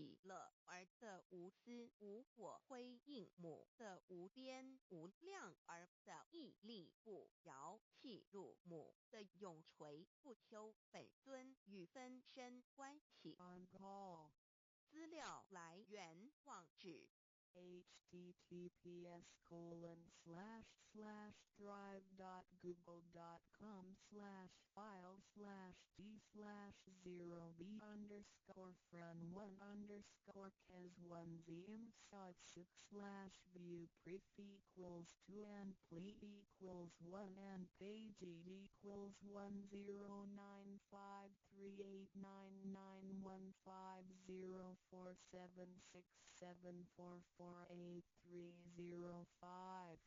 喜樂而的無私無我回應母的無邊無量而的屹立不搖契入母的永垂不朽本尊與分身關係。 On call. 資料來源網址 https://drive.google.com/file/d/0b_frun1_kes1zm 6/view pref equals 2 and ple equals 1 and page equals 109538991504767448305.